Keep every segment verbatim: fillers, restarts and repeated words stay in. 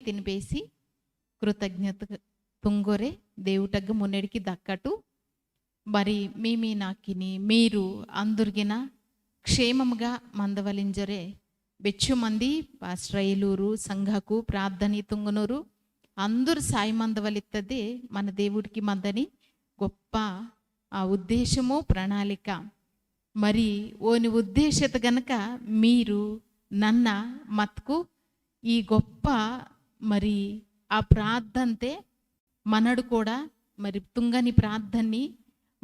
తినిపేసి కృతజ్ఞత తుంగొరే దేవుటగ్గ మున్నెడికి దక్కటు. మరి మీమీ నాకిని మీరు అందుర్గిన క్షేమముగా మందవలింజరే. బెచ్చు మంది పాస్ట్రైలూరు సంఘకు ప్రార్థన తుంగనూరు అందరు సాయి మందవలిత్తదే మన దేవుడికి మందని గొప్ప ఆ ఉద్దేశము ప్రణాళిక. మరి ఓని ఉద్దేశత గనక మీరు నన్న మత్కు ఈ గొప్ప మరి ఆ ప్రార్థంతే మనడు కూడా మరి తుంగని ప్రార్థన్ని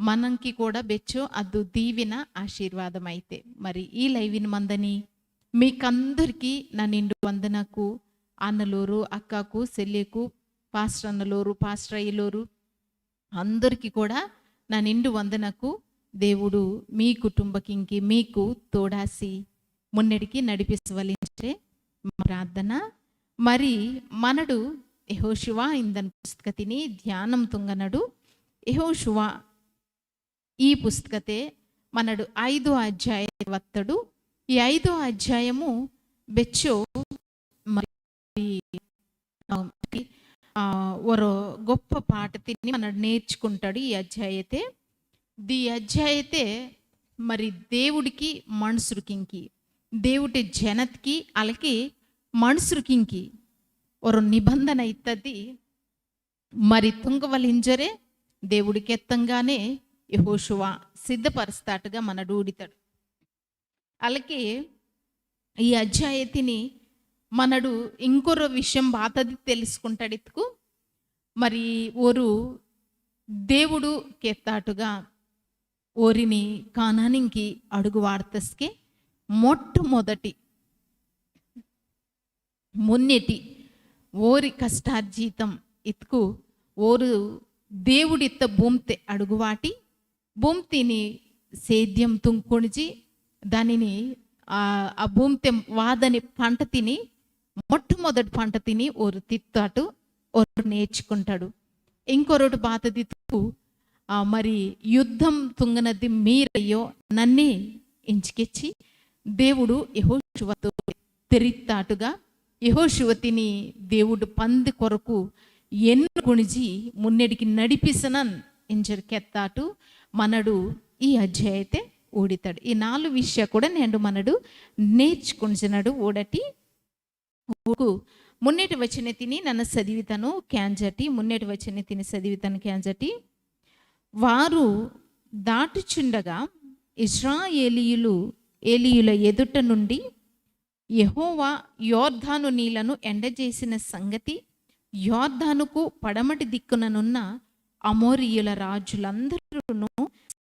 మనంకి కూడా బెచ్చో అదు దీవిన ఆశీర్వాదమైతే. మరి ఈ లైవిని మందని మీకందరికీ నా నిండు వందనకు, అన్నలోరు, అక్కకు, సెల్లెకు, పాస్టర్ అన్నలోరు, పాస్టర్ అయ్యలోరు, అందరికీ కూడా నా నిండు వందనకు. దేవుడు మీ కుటుంబకింకి మీకు తోడాసి మున్నెడికి నడిపిస్తవలించే ప్రార్థన. మరి మనడు యెహోషువ ఇందన్ పుస్తకతిని ధ్యానం తుంగనడు. యెహోషువ ఈ పుస్తకతే మనడు ఐదో అధ్యాయ వత్తడు. ఈ ఐదో అధ్యాయము బెచ్చో మరి, ఆ, ఆ, ఒరో గొప్ప పాట తిని మనడు నేర్చుకుంటాడు ఈ అధ్యాయతే. ది అధ్యాయతే మరి దేవుడికి మనుషులకింకి, దేవుడి జనత్కి అలాగే మనుషులకింకి ఒరో నిబంధన ఇత్తది. మరి తుంగవలింజరే దేవుడికి ఎత్తంగానే యెహోషువ సిద్ధపరుస్తాటుగా మనడు ఊడితాడు. అలాగే ఈ అధ్యాయతిని మనడు ఇంకొరో విషయం బాతది తెలుసుకుంటాడు ఇతుకు. మరి ఓరు దేవుడు కెత్తాటుగా ఓరిని కానానికి అడుగు వార్తస్కే మొట్టమొదటి మున్నెటి ఓరి కష్టార్జితం ఇత్కు ఓరు దేవుడిత్త భూమ్తె అడుగువాటి, భూమ్తిని సేద్యం తుంకుణిజి, దానిని, ఆ, ఆ భూమ్తె వాదని పంట తిని, మొట్టమొదటి పంట తిని ఓరు తిత్తాటు, ఓరు నేర్చుకుంటాడు. ఇంకొరటి బాతదిత్కు, ఆ, మరి యుద్ధం తుంగనది మీరయ్యో నన్నే ఇంచికెచ్చి, దేవుడు యెహోషువతో తెరిత్తాటుగా, యెహోషువ తిని దేవుడు పంది కొరకు ఎన్ను గుణిజి మున్నెడికి నడిపిసనన్ ఇంజర్ కెత్తాటు మనడు ఈ అధ్యాయతే ఊడితాడు. ఈ నాలుగు విషయ కూడా నేడు మనడు నేర్చుకుంటున్నాడు. ఊడటి ఊకు మున్నెటి వచన తిని నన్న చదివితను క్యాంజటి, మున్నెటి వచన తిని చదివితను క్యాంజటి. వారు దాటుచుండగా ఇస్రాయేలీయులు, ఏలీయుల ఎదుట నుండి యెహోవా యొర్దాను నీళ్లను ఎండజేసిన సంగతి, యొర్దానుకు పడమటి దిక్కుననున్న అమోరీయుల రాజులందరూను,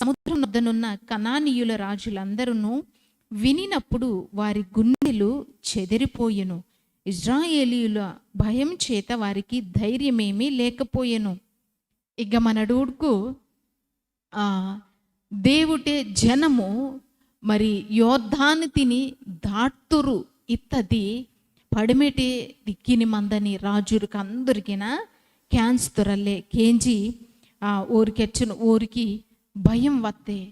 సముద్రం వద్దనున్న కనానీయుల రాజులందరూను వినినప్పుడు వారి గుండెలు చెదిరిపోయెను. ఇస్రాయేలీయుల భయం చేత వారికి ధైర్యమేమీ లేకపోయెను. ఇక మనడు ఊడ్కు, ఆ, దేవుటే జనము మరి యోర్దాను తిని దాట్తురు ఇత్తది పడమటి దిక్కిని మందని రాజురుకు అందరికిన క్యాంచుతురల్లే కేంజి, ఆ, ఓరికెచ్చును ఓరికి భయం వత్తే,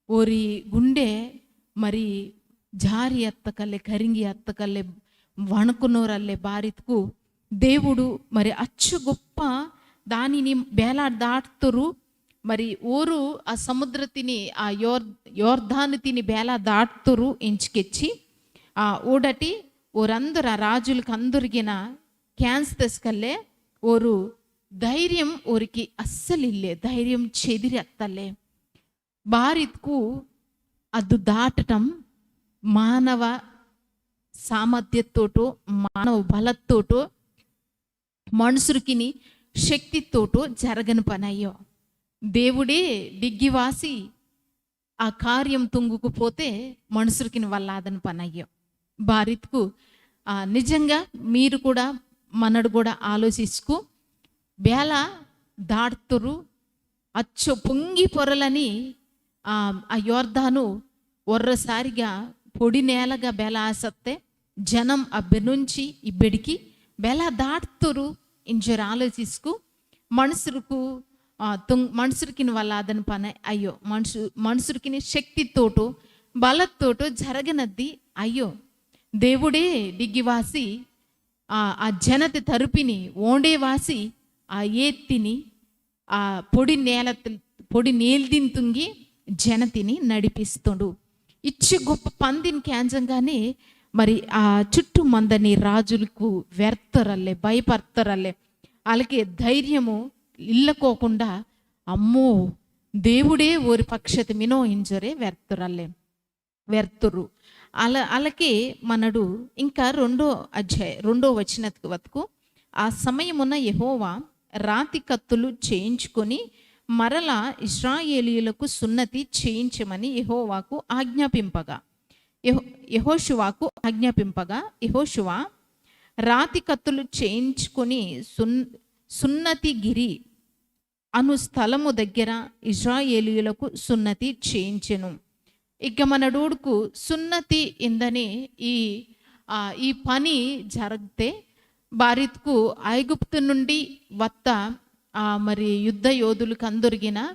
ఓరి గుండె మరి జారి అత్తకల్లే, కరింగి అత్తకల్లే, వణుకునోరల్లే బారిత్కు దేవుడు మరి అచ్చు గొప్ప దానిని బేలా దాట్తురు. మరి ఓరు ఆ సముద్ర తిని, ఆ యోర్-, యోర్దాను తిని బేలా దాట్తురు ఇంచుకెచ్చి, ఆ ఊడటి ఓరందరు ఆ రాజులకు అందరిగిన క్యాన్స్ తెసుకల్లే ఓరు ధైర్యం ఓరికి అస్సలిల్లే, ధైర్యం చెదిరి అత్తల్లే. బారిత్కు అదు దాటటం మానవ సామర్థ్యతోటో, మానవ బలతోటో, మనుషులకిని శక్తితోటో జరగని పనయ్యో. దేవుడే డిగ్గివాసి ఆ కార్యం తుంగుకుపోతే మనుషులకిని వల్లాదని పనయ్యో. బారిత్కు, ఆ, నిజంగా మీరు కూడా మనడు కూడా ఆలోచించుకు బేల దాట్తురు, అచ్చు పొంగి పొరలని, ఆ, ఆ యోర్దాను ఒర్రసారిగా పొడి నేలగా బేల ఆసత్తే జనం అబ్బె నుంచి ఇబ్బెడికి బేల దాట్తురు ఇంజొరు ఆలోచించుకు మనుషులకు, ఆ, తుం-, మనుషులకిని వల్లాదని పని అయ్యో. మనుషు-, మనుషులకిని శక్తితోటో, బలతోటో జరగనద్ది అయ్యో. దేవుడే డిగ్గివాసి ఆ, ఆ జనతి తరుపిని ఓండే వాసి ఆ ఏత్తిని ఆ పొడి నేల, పొడి నేల్దిన్ తుంగి జనతిని నడిపిస్తుండు. ఇచ్చి గొప్ప పందిని కేంజంగానే మరి ఆ చుట్టూ మందని రాజులకు వెర్తరల్లే, భయపడతారల్లే. వాళ్ళకి ధైర్యము ఇల్లకోకుండా, అమ్మో, దేవుడే ఓరి పక్షత మినో ఇంజరే వెర్తరల్లే, వెర్తురు. అలా, అలాగే మనడు ఇంకా రెండో అధ్యాయ, రెండో వచనకు వరకు, ఆ సమయమున యెహోవా రాతి కత్తులు చేయించుకొని మరలా ఇశ్రాయేలీయులకు సున్నతి చేయించమని యెహోవాకు ఆజ్ఞాపింపగా, యెహో-, యెహోషువకు ఆజ్ఞాపింపగా, యెహోషువ రాతి కత్తులు చేయించుకొని సున్-, సున్నతి గిరి అను స్థలము దగ్గర ఇశ్రాయేలీయులకు సున్నతి చేయించెను. ఇక మనడు ఊడుకు సున్నతి ఇందని ఈ, ఆ, ఈ పని జరిగితే బారిత్కు ఐగుప్తు నుండి వత్త, ఆ, మరి యుద్ధ యోధులు కందొరిగిన,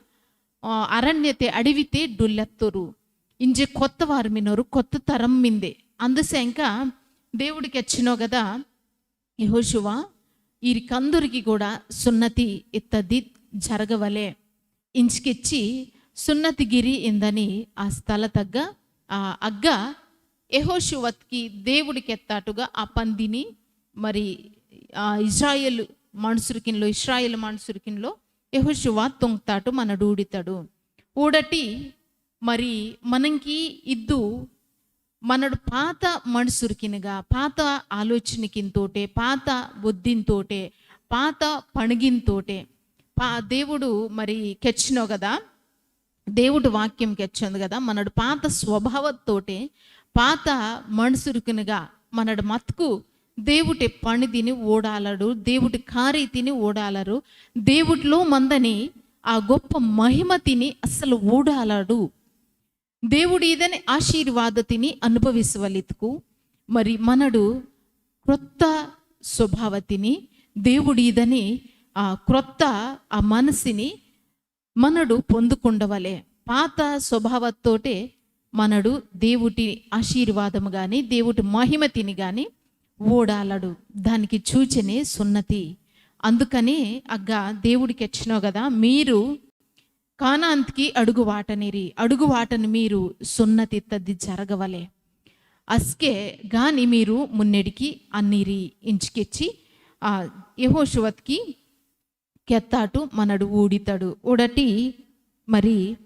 ఆ, అరణ్యతే అడవితే డొల్లెత్తురు. ఇంజె కొత్త వారు మినోరు, కొత్త తరం మిందే. అందుసేంక దేవుడికి వచ్చినో కదా, యెహోషువ, ఈరి కందొరికి కూడా సున్నతి ఇత్తది జరగవలే. ఇంచుకిచ్చి సున్నతి గిరి ఇందని ఆ స్థల తగ్గ, ఆ అగ్గ యెహోషువత్కి దేవుడికి ఎత్తాటుగా ఆ పందిని, మరి ఆ ఇస్రాయేల్ మనుసురికిన్లో, ఇస్రాయేల్ మనుసురికిన్లో యెహోషువ తొంగ్తాటు మనడు ఊడితడు. ఊడటి మరి మనంకి ఇద్దు మనడు పాత మనుసురికినగా, పాత ఆలోచనకింతోటే, పాత బుద్ధింతోటే, పాత పణిగింతోటే, పా-, దేవుడు మరి కెచ్చినో కదా, దేవుడు వాక్యం కెచ్చింది కదా, మనడు పాత స్వభావతోటే, పాత మనుసురికినగా మనడు మతుకు దేవుటే పణిదిని ఓడాలడు, దేవుటే కార్యతిని ఓడాలరు, దేవుటిలో మందని ఆ గొప్ప మహిమతిని అస్సలు ఓడాలడు. దేవుడు ఈదని ఆశీర్వాదతిని అనుభవిసవలితుకు, మరి మనడు క్రొత్త స్వభావతిని, దేవుడు ఈదని ఆ క్రొత్త ఆ మనసుని మనడు పొందుకుండవలే. పాత స్వభావత్తోటే మనడు దేవుటి ఆశీర్వాదము గాని, దేవుటి మహిమతిని గాని ఓడాలడు. దానికి సూచనే సున్నతి. అందుకనే అగ్గ దేవుడికి ఎచ్చినో కదా, మీరు కానాన్కి అడుగు వాటనిరి, అడుగు వాటని మీరు సున్నతిత్తది జరగవలే. అస్కే గాని మీరు మున్నెడికి అన్నిరి ఇంచుకెచ్చి, ఆ, యెహోషువత్కి కెత్తాటు మనడు ఊడితడు. ఊడటి మరి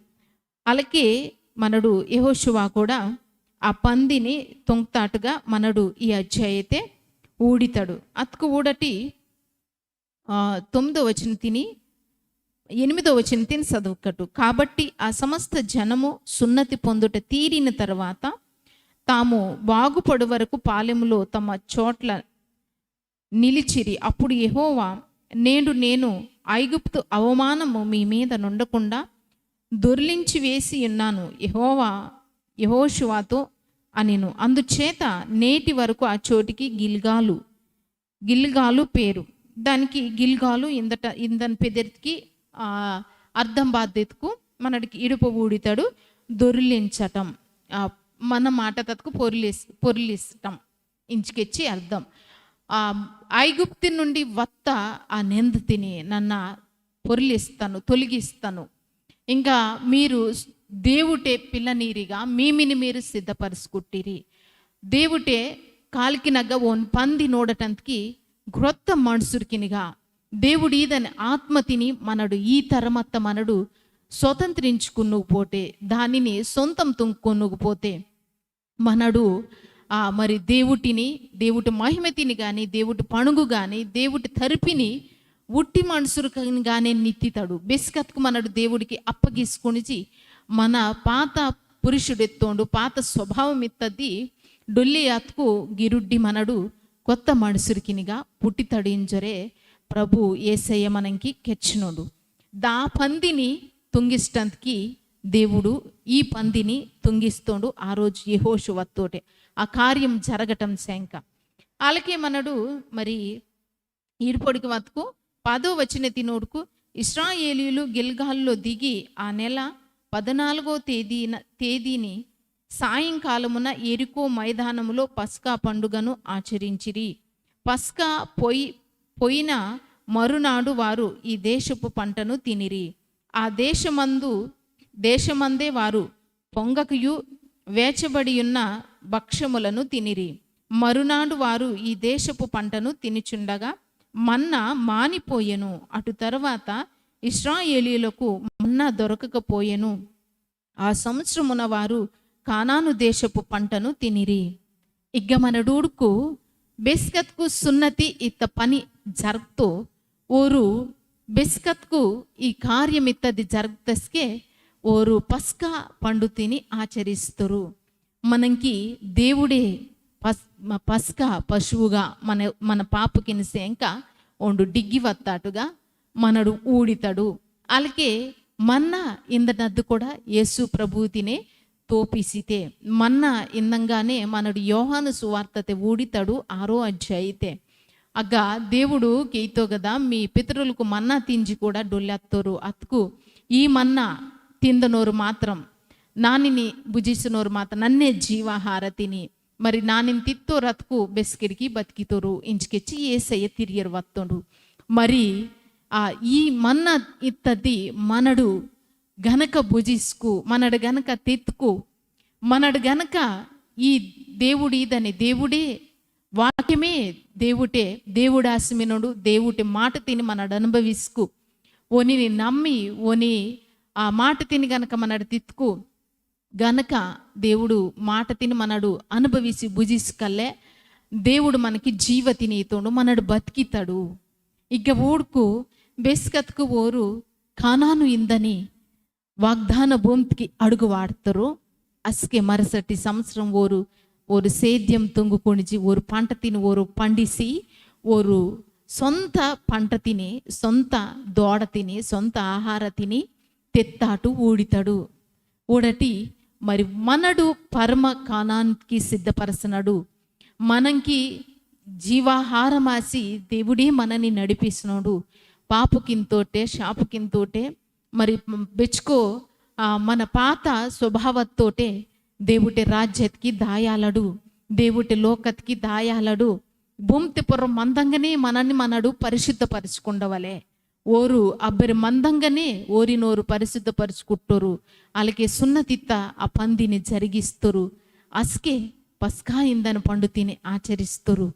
అలకే మనడు యెహోషువ కూడా ఆ పందిని తొంగ్తాటుగా మనడు ఈ అధ్యాయతే ఊడితడు. అత్కు ఊడటి, ఆ, తొమ్మిదో వచనం తిని, ఎనిమిదో వచనం తిని చదువుకట్టు. కాబట్టి ఆ సమస్త జనము సున్నతి పొందుట తీరిన తర్వాత తాము బాగుపడు వరకు పాలెములో తమ చోట్ల నిలిచిరి. అప్పుడు యెహోవా, "నేడు నేను ఐగుప్తు అవమానము మీ మీద నుండకుండా దొర్లించి వేసి ఉన్నాను," యెహోవా యెహోషువతో అనెను. అందుచేత నేటి వరకు ఆ చోటికి గిల్గాలు, గిల్గాలు పేరు. దానికి గిల్గాలు ఇందట, ఇందని పెదెర్తికి, ఆ, అర్థం బాధ్యతకు మనడికి ఇడుపు ఊడితడు దొర్లించటం. ఆ, మన మాట తత్కు పొర్లిస్-, పొర్లిస్టం. ఇంచుకెచ్చి అర్థం. ఆ, ఐగుప్తు నుండి వత్త ఆ నెందుతిని నన్న పొర్లిస్తాను, తొలగిస్తాను. ఇంకా మీరు దేవుటే పిల్లనీరిగా మీమిని మీరు సిద్ధపరుచుకుట్టిరి. దేవుటే కాల్కినగ్గ ఓన్ పంది నోడటంతకి క్రొత్త మనుసురికినిగా దేవుడు ఈదని ఆత్మతిని మనడు ఈ తరమత్త మనడు స్వతంత్రించుకున్నుకు పోతే, దానిని సొంతం తుంకున్నుకు పోతే, మనడు, ఆ, మరి దేవుటిని, దేవుటి మహిమతిని గాని, దేవుటి పణుగు గాని, దేవుటి తరిపిని ఉట్టి మనుసురుకని గానే నిత్తితడు. బెస్కత్కు మనడు దేవుడికి అప్పగిసుకునిచి, మన పాత పురుషుడెత్తోండు, పాత స్వభావం ఇత్తది, డొల్లి అత్కు గిరుడ్డి మనడు కొత్త మనుసురికినిగా పుట్టితడింజరే ప్రభు ఏసయ్య మనంకి కెచ్చినోడు. దా పందిని తుంగిస్టంత్కి దేవుడు ఈ పందిని తుంగిస్తోండు. ఆ రోజు యెహోషువతోటే ఆ కార్యం జరగటం శంక. ఆలకే మనడు మరి ఈడుపొడికి వత్తుకు పదో వచన తినోడుకు, ఇస్రాయేలీయులు గిల్గాల్లో దిగి ఆ నెల పద్నాలుగో తేదీన-, తేదీని సాయంకాలమున యెరికో మైదానములో పస్కా పండుగను ఆచరించిరి. పస్కా పొయి-, పోయిన మరునాడు వారు ఈ దేశపు పంటను తినిరి. ఆ దేశమందు, దేశమందే వారు పొంగకయు వేచబడియున్న భక్ష్యములను తినిరి. మరునాడు వారు ఈ దేశపు పంటను తినుచుండగా మన్నా మానిపోయెను. అటు తర్వాత ఇశ్రాయేలీయులకు మన్నా దొరకకపోయెను. ఆ సంవత్సరమున వారు కానాను దేశపు పంటను తినిరి. ఇగ్గ మనడు ఊడ్కు బెస్కత్కు సున్నతి ఇత్త పని జర్గ్తో, ఓరు బెస్కత్కు ఈ కార్యమిత్తది జర్గ్తస్కే ఓరు పస్కా పండుతిని ఆచరిస్తరు. మనంకి దేవుడే పస్-, మ-, పస్కా పశువుగా మన, మన పాపకిని సేంక ఓండు డిగ్గి వత్తాటుగా మనడు ఊడితడు. అల్కే మన్నా ఇందనద్దు కూడా యేసు ప్రభుతినే తోపిసితే. మన్నా ఇందంగానే మనడు యోహాను సువార్తతే ఊడితడు ఆరో అధ్యాయతే. అగ్గ దేవుడు కెయితో గదా, మీ పితరులకు మన్నా తింజి కూడా డొల్లత్తోరు అత్కు ఈ మన్నా తిందనోరు మాత్రం, నానిని భుజిసినోరు మాత్రం నన్నే జీవాహార తిని, మరి నానిని తిత్తోరత్కు బెస్కిడికి బతికితోరు ఇంచికెచ్చి ఏసయ్య తిరియరు వత్తోండు. మరి ఆ ఈ మన్నా ఇత్తది మనడు గనక భుజిస్కు, మనడు గనక తిత్కు, మనడు గనక ఈ దేవుడు ఇదని దేవుడే, వాక్యమే దేవుటే, దేవుడాసిమినుడు దేవుటే మాట తిని మనడు అనుభవిస్కు, ఓనిని నమ్మి ఓని ఆ మాట తిని గనక మనడు తిత్కు, గనక దేవుడు మాట తిని మనడు అనుభవిసి భుజిస్కల్లే దేవుడు మనకి జీవ తిని ఇతోండు, మనడు బతికితడు. ఇగ్గ ఊడ్కు బెస్కత్కు ఓరు కానాను ఇందని వాగ్దాన భూమికి అడుగు వాడ్తరు. అస్కే మరుసటి సంవత్సరం ఓరు, ఓరు సేద్యం తుంగుకొనిజి, ఓరు పంట తిని ఓరు పండిసి, ఓరు సొంత పంట తిని, సొంత దోడ తిని, సొంత ఆహార తిని తెత్తాటు ఊడితడు. ఊడటి మరి మనడు పరమ కానాన్కి సిద్ధపరచనడు. మనంకి జీవాహారమాసి దేవుడే మనని నడిపిస్తున్నాడు. పాపకింతోటే, శాపకింతోటే, మరి బెచ్చుకో, ఆ, మన పాత స్వభావత్తోటే దేవుటే రాజ్యత్కి దాయాలడు, దేవుటే లోకత్కి దాయాలడు. భూమితే పొర్ర మందంగానే మనని మనడు పరిశుద్ధపరచుకుండవలే. ఓరు అబ్బరి మందంగానే ఓరినోరు పరిశుద్ధపరచుకుట్టోరు. అలాగే సున్నతిత్త ఆ పందిని జరిగిస్తోరు. అస్కే పస్కా ఇందన పండుతిని ఆచరిస్తోరు.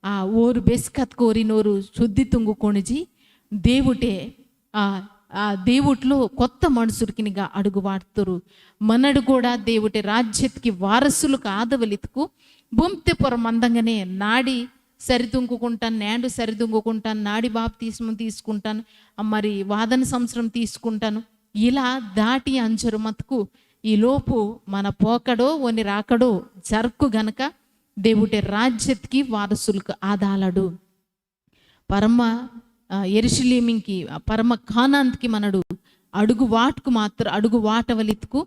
ఆ ఓరు బెస్కత్ కోరినోరు శుద్ధి తుంగుకొనిజి దేవుటే, ఆ, ఆ దేవుట్లో కొత్త మనుషులకినిగా అడుగు వాడుతోరు. మనడు కూడా దేవుటే రాజ్యత్కి వారసులకు ఆదవలితుకు బొంతె పొర మందంగానే నాడి సరిదుంకుకుంటాను, నేండు సరిదుంకుకుంటాను, నాడి బాప్తిస్మం తీసుకుంటాను, ఆ, మరి వాదన సంవత్సరం తీసుకుంటాను. ఇలా దాటి అంజరు మతుకు ఈలోపు మన పోకడో, ఓని రాకడో జర్కు గనక దేవుటే రాజ్యత్కి వారసులకు ఆదాలడు. పరమ, ఆ, యెరూషలేమింకి, ఆ, పరమ కానాంత్కి మనడు అడుగు వాటుకు మాత్ర-, అడుగు వాటవలితుకు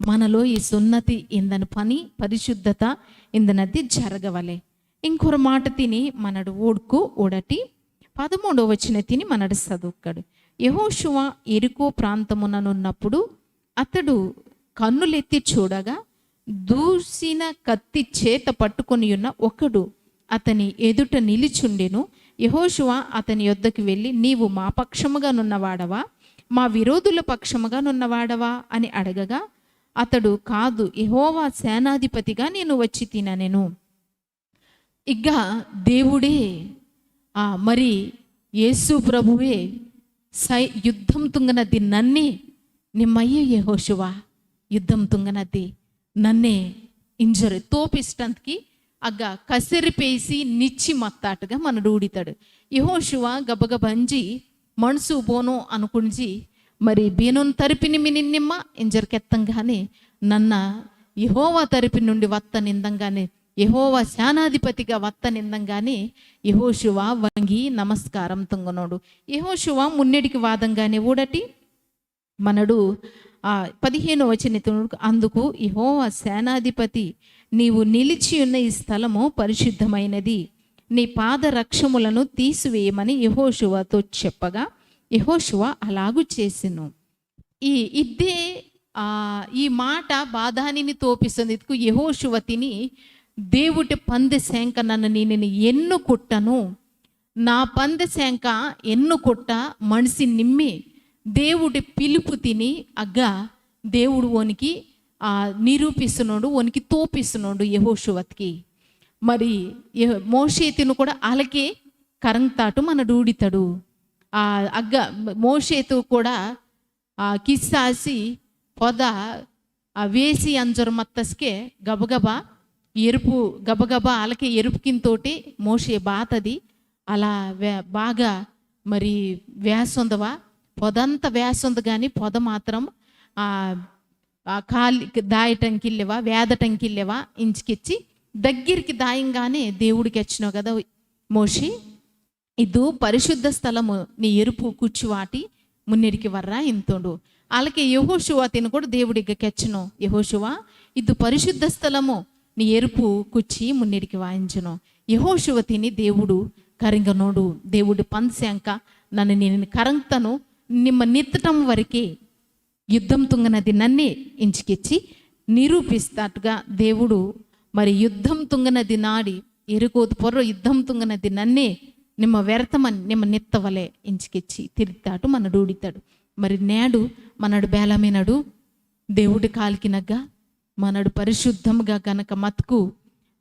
మనలో ఈ సున్నతి ఇందని పని, పరిశుద్ధత ఇందనది జరగవలే. ఇంకొర మాట తిని మనడు ఓడ్కు ఓడటి పదమూడవ వచన తిని మనడు చదువుకడు. యెహోషువ ఎరికో ప్రాంతముననున్నప్పుడు అతడు కన్నులెత్తి చూడగా, దూసిన కత్తి చేత పట్టుకొనియున్న ఒకడు అతని ఎదుట నిలిచుండెను. యెహోషువ అతని యొద్దకు వెళ్ళి, "నీవు మా పక్షముగా నున్నవాడవా, మా విరోధుల పక్షముగా నున్నవాడవా?" అని అడగగా, అతడు, "కాదు, యెహోవా సేనాధిపతిగా నేను వచ్చి తిననెను." ఇగ్గ దేవుడే, ఆ, మరి యేసు ప్రభువే సై-, యుద్ధం తుంగనది నన్నే, నిమ్మయ్య యెహోషువ, యుద్ధం తుంగనది నన్నే ఇంజరు తోపిస్టంత్కి అగ్గ కసెరి పేసి నిచ్చి మత్తాటుగా మనడు ఊడితాడు. యెహోషువ గబగబ అంజి మనసు బోనో అనుకుంజి, మరి బేనోన్ తరిపిని మినిన్ నిమ్మ ఇంజరు కెత్తంగానే, నన్న యెహోవా తరిపి నుండి వత్త నిందంగానే, యెహోవా సేనాధిపతిగా వత్త నిందంగానే యెహోషువ వంగి నమస్కారం తుంగనోడు. యెహోషువ మున్నెడికి వాదంగానే ఊడటి మనడు, ఆ, పదిహేనవ వచనం తుండు, అందుకు యెహోవా సేనాధిపతి, "నీవు నిలిచియున్న ఈ స్థలము పరిశుద్ధమైనది, నీ పాద రక్షములను తీసివేయమని యెహోషువతో చెప్పగా, యెహోషువ అలాగు చేసెను." ఈ ఇద్దే, ఆ, ఈ మాట బాధానిని తోపిస్తుంది. ఇదికు యెహోషువ తిని దేవుడి పంది సేంక నన్ను నేను ఎన్ను కొట్టను, నా పంది సేంక ఎన్ను కొట్ట మనిషి నిమ్మి దేవుడి పిలుపు తిని అగ్గ దేవుడు ఓనికి ఆ నిరూపిస్తున్నాడు, ఓనికి తోపిస్తున్నాడు యెహోషువత్కి. మరి యెహో-, మోషేతిని కూడా అలాగే కరంతాటు మన డూడితాడు. ఆ అగ్గ మోషేతు కూడా ఆ కిస్సాసి పొద ఆ వేసి అంజరు మత్తస్కే గబగబా ఎరుపు, గబగబా అలాగే ఎరుపుకింతోటి మోషే బాతది. అలా వే-, బాగా మరి వేసొందవా, పొదంతా వేసొంది కానీ పొద మాత్రం ఆ, ఆ కాలి దాయటంకిల్లెవా, వేదటంకిల్లెవా ఇంచుకిచ్చి దగ్గరికి దాయంగానే దేవుడికి వచ్చినావు కదా మోషే, ఇద్దు పరిశుద్ధ స్థలము, నీ ఎరుపు కుచ్చి వాటి మున్నెడికి వర్రా ఇంతోండు. అలాగే యెహోషువ తిని కూడా దేవుడిగా కెచ్చును. యెహోషువ, ఇద్దు పరిశుద్ధ స్థలము, నీ ఎరుపు కుచ్చి మున్నెడికి వాయించును. యెహోషువ తిని దేవుడు కరింగనోడు, దేవుడు పంది సేంక నన్ను నేను కరంగ్తను, నిమ్మ నిత్తటం వరకే యుద్ధం తుంగనది నన్నే ఇంచుకిచ్చి నిరూపిస్తాటుగా దేవుడు మరి యుద్ధం తుంగనది నాడి ఎరుకోదు పొర్రొ యుద్ధం తుంగనది నన్నే నిమ్మ వ్యర్థమని నిమ్మ నిత్తవలే ఇంచుకిచ్చి తిరిగితాటు మనడు ఊడితాడు. మరి నేడు మనడు బేలమినడు దేవుడి కాలికినగ్గా మనడు పరిశుద్ధముగా గనక మతుకు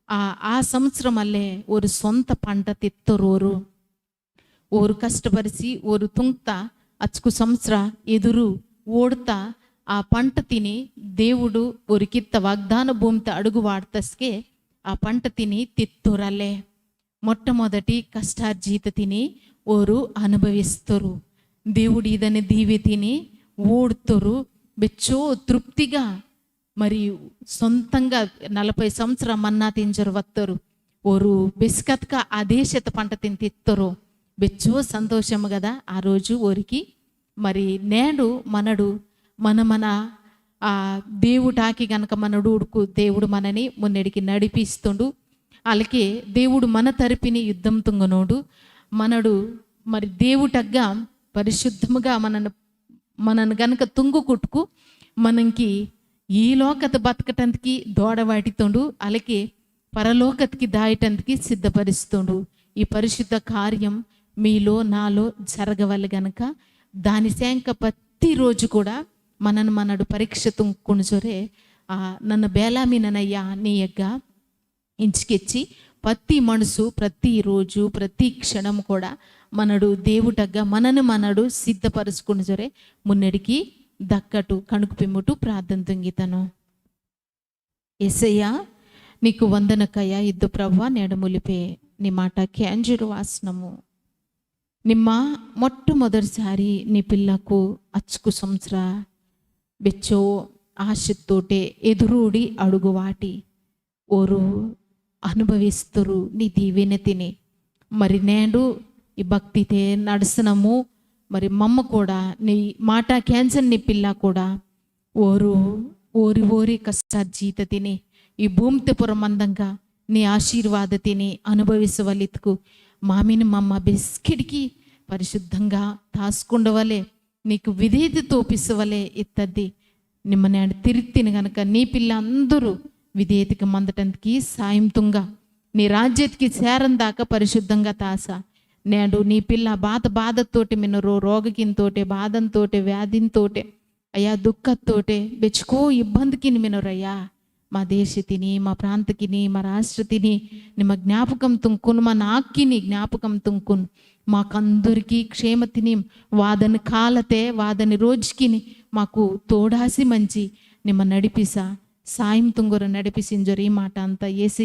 ఆ, ఆ సంవత్సరం అల్లే ఓరు సొంత పంట తిత్తరోరు. ఓరు కష్టపరిచి, ఓరు తుంక్త అచ్కు సంవత్సర ఎదురు ఓడ్త ఆ పంట తిని దేవుడు ఓరికిత్త వాగ్దాన భూమిత అడుగు వాడ్తస్కే ఆ పంట తిని తిత్తురలే. మొట్టమొదటి కష్టార్జిత తిని ఓరు అనుభవిస్తురు. దేవుడు ఇదని దీవి తిని ఓడ్తురు. బెచ్చో తృప్తిగా మరి సొంతంగా నలభై సంవత్సర మన్నా తింజరు వత్తరు. ఓరు బెస్కత్క ఆ దేశత పంట తిని తిత్తరు. బెచ్చో సంతోషము కదా ఆ రోజు ఓరికి. మరి నేడు మనడు మన మన ఆ దేవుటాకి గనక మనడు ఉడుకు దేవుడు మనని మున్నెడికి నడిపిస్తుండు. అలాగే దేవుడు మన తరపుని యుద్ధం తుంగనోడు. మనడు మరి దేవుటగ్గా పరిశుద్ధముగా మనను మనను గనక తుంగు కుట్టుకు మనంకి ఈ లోకత బతకటందుకి దోడవాటితోండు, అలాగే పరలోకతికి దాయటందుకి సిద్ధపరుస్తుండు. ఈ పరిశుద్ధ కార్యం మీలో నాలో జరగవాలి గనక దాని సేంక ప్రతిరోజు కూడా మనను మనడు పరీక్ష తుంకుని సొరే, ఆ, నన్న బేలామి నన్నయ్యా నీ యగ్గ ఇంచుకెచ్చి ప్రతి మనసు, ప్రతిరోజు, ప్రతి క్షణం కూడా మనడు దేవుటగ్గ మనను మనడు సిద్ధపరుచుకుని సరే మున్నడికి దక్కటు కణుకు పిమ్ముటు ప్రార్థన తుంగితను. యేసయ్యా, నీకు వందనకయ్యా ఇద్దు ప్రభువా నేడు ములిపే నీ మాట కేంజురు వాసనము. నిమ్మ మొట్టమొదటిసారి నీ పిల్లకు అచ్చుకు సంవత్సర బెచ్చో ఆశతోటే ఎదురూడి అడుగువాటి ఓరు అనుభవిస్తురు నీ దీవెనతిని. మరి నేడు ఈ భక్తితే నడుసనము. మరి మమ్మ కూడా నీ మాట కేంజన్ నీ పిల్ల కూడా ఓరు ఓరి ఓరి కష్ట జీతతిని ఈ భూమితే పురమందంగా నీ ఆశీర్వాదతిని అనుభవిసవలిత్కు మామిని మమ్మ బెస్కిడికి పరిశుద్ధంగా తాసుకుండవలే నీకు విధేయత తోపిసవలే ఇత్తద్ది. నిమ్మ నేడు తిరిత్తిని గనక నీ పిల్ల అందరూ విధేయతకి మందటందుకి సాయం తుంగ. నీ రాజ్యతికి చేరందాక పరిశుద్ధంగా తాస. నేడు నీ పిల్ల బాధ బాధతోటి మినరు, రోగకింతోటే, బాధంతోటే, వ్యాధింతోటే, అయ్యా దుఃఖతోటే, బెచ్చుకో ఇబ్బందికిని మినరయ్యా. మా దేశతిని, మా ప్రాంతకిని, మా రాష్ట్రతిని నిమ్మ జ్ఞాపకం తుంకును, మా నాక్కిని జ్ఞాపకం తుంకును. మాకందరికీ క్షేమతిని వాదని కాలతే వాదని రోజుకిని మాకు తోడాసి మంచి నిమ్మ నడిపిస సాయం తుంగుర నడిపిసింజరు ఈ మాట అంతా ఏసి